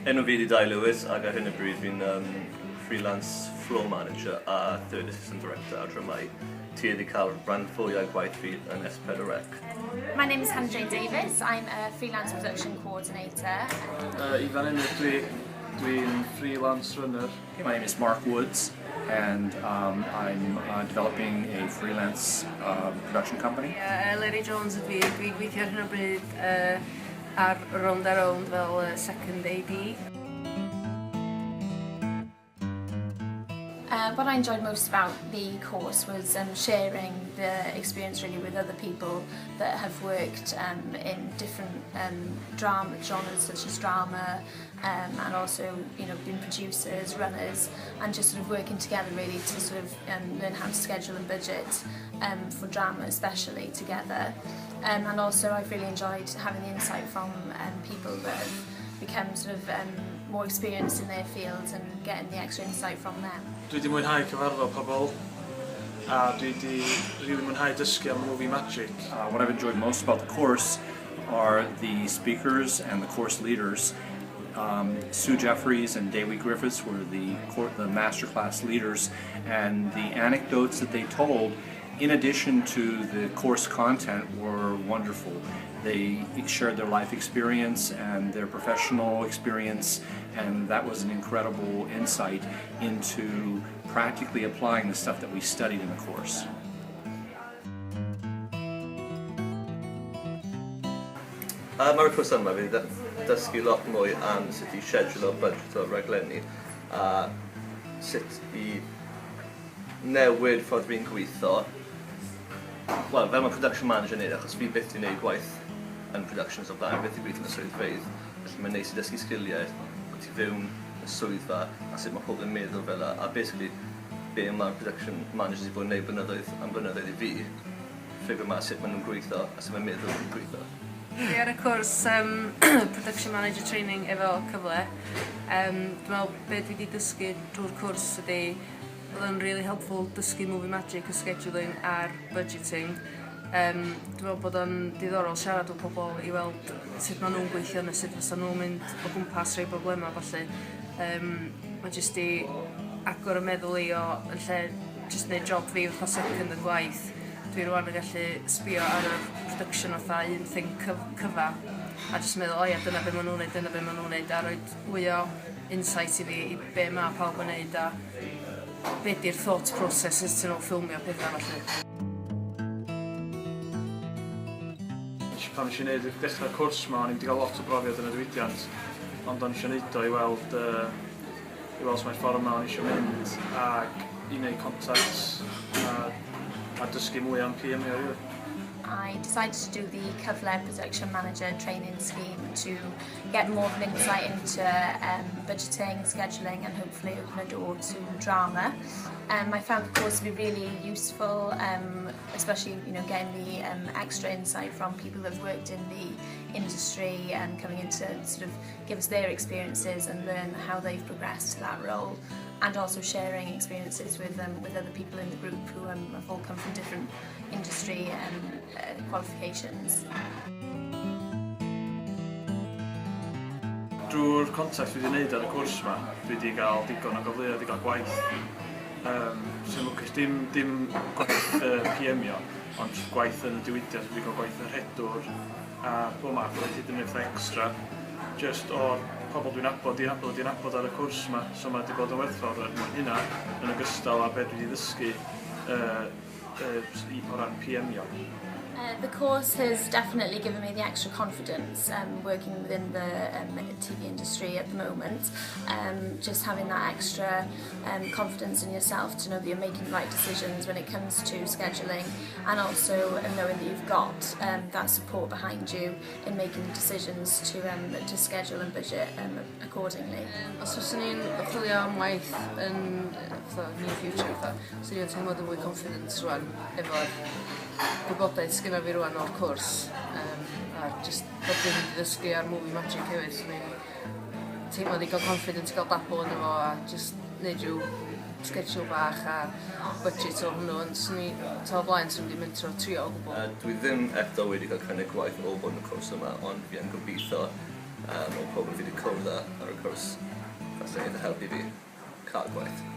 Enw fi 'di Dai Lewis ac ar hyn o bryd fi'n um, freelance floor manager a third assistant director ar dramau. Tueddu cael rhan fwyaf gwaith fi yn S4C. My name is Hannah Jane Davies. I'm a freelance production coordinator. Ifan Emyr dwi, dwi'n freelance runner. Hey, my name is Mark Woods and I'm developing a freelance production company. Yeah, Larry Jones ydw i, dwi'n gweithio ar hyn o bryd ar Rownd a Rownd fel second AD. What I enjoyed most about the course was sharing the experience really with other people that have worked in different drama genres such as drama and also been producers, runners, and just sort of working together really to sort of learn how to schedule and budget for drama especially together. And also I've really enjoyed having the insight from people that have become sort of more experienced in their fields and getting the extra insight from them. Dwi wedi mwynhau cyfarfod pobl a dwi wedi rili mwynhau dysgu am Movie Magic. What I've enjoyed most about the course are the speakers and the course leaders. Sue Jeffries and Dewi Griffiths were the masterclass leaders, and the anecdotes that they told, in addition to the course content, were wonderful. They shared their life experience and their professional experience, and that was an incredible insight into practically applying the stuff that we studied in the course. Mae'r cwrs yma fi wedi dysgu lot mwy am sut i schedule o budget o raglenni a sut i newid ffordd fi'n gweithio. Wel, fel mae production manager yn neud, achos fi byth 'di neud gwaith yn productions o'r blaen, byth 'di gweithio yn y swyddfeydd, felly mae'n neis i dysgu sgiliau o tu fewn y swyddfa a sut mae pobl yn meddwl fel 'a, a basically be mae'r production managers 'di bod yn neud blynyddoedd am blynyddoedd i fi, ffigro mas sut maen nhw'n gweithio a sut mae'n meddwl nhw'n gweithio. Dwi ar y cwrs Production Manager Training efo Cyfle. Dwi'n meddwl be dwi wedi dysgu drwy'r cwrs ydy oedd o'n really helpful dysgu Movie Magic, y scheduling a'r budgeting. Dwi'n meddwl bod o'n diddorol siarad efo pobl i weld sut maen nhw'n gweithio neu sut fysa nhw'n mynd o gwmpas rhai broblemau falle. Mae jyst i agor y meddwl i o yn lle jyst neud job fi fatha second yn gwaith. Dwi rwan yn gallu sbio ar y production fatha un thing cyfa a jyst meddwl, o ia, dyna be maen nhw'n neud, dyna be maen nhw'n neud, a roid fwy o insight i fi i be mae pawb yn neud a be di'r thought processes tu nôl ffilmio pethau felly. Pan nes i wneud dechrau'r cwrs yma, o'n i wedi cael lot o brofiad yn y diwydiant, ond o'n i eisiau neud o i weld, i weld os mae'r ffordd yma o'n i eisiau mynd ac i wneud contacts a dysgu mwy am PMO really. I decided to do the Cyfle Production Manager training scheme to get more of an insight into budgeting, scheduling and hopefully open a door to drama. I found the course to be really useful, especially getting the extra insight from people that have worked in the industry and coming in to sort of give us their experiences and learn how they've progressed to that role, and also sharing experiences with other people in the group who have all come from different industry qualifications. Drwy'r contact dwi wedi gwneud ar y cwrs yma, dwi wedi cael digon o gyfleoedd i gael gwaith. Sy'n lwcus, dim gwaith PM-io, ond gwaith yn y diwydiant, dwi wedi cael gwaith yn rhedwr a bob math o waith hyd yn oed extra. Just o'r pobl dwi'n nabod, dwi'n nabod, dwi'n nabod ar y cwrs yma, so mae wedi bod yn werthfawr er mwyn hynna, yn ogystal â beth dwi wedi ddysgu o ran PM-io. The course has definitely given me the extra confidence working within the TV industry at the moment. Just having that extra confidence in yourself to know that you're making the right decisions when it comes to scheduling, and also knowing that you've got that support behind you in making decisions to schedule and budget accordingly. Os fyswn i'n chwilio am waith yn fatha near future, fatha, swn i'n teimlo yn fwy confident rwan efo'r gwybodaeth sgynna fi rwan o'r cwrs, a just bod dwi'n mynd i ddysgu ar Movie Magic hefyd, swn i'n teimlo ddigon confident i gael dabble ynddo fo a just neud rhyw schedule bach a budget o hwnnw, ond swn i, ta o blaen, swn i wedi mentro trio o gwbl. Dwi ddim eto wedi cael cynnig gwaith o fod yn y cwrs yma, ond fi yn gobeithio o pobl fi wedi cwrdd â ar y cwrs. Falle eitha helpu fi cael gwaith.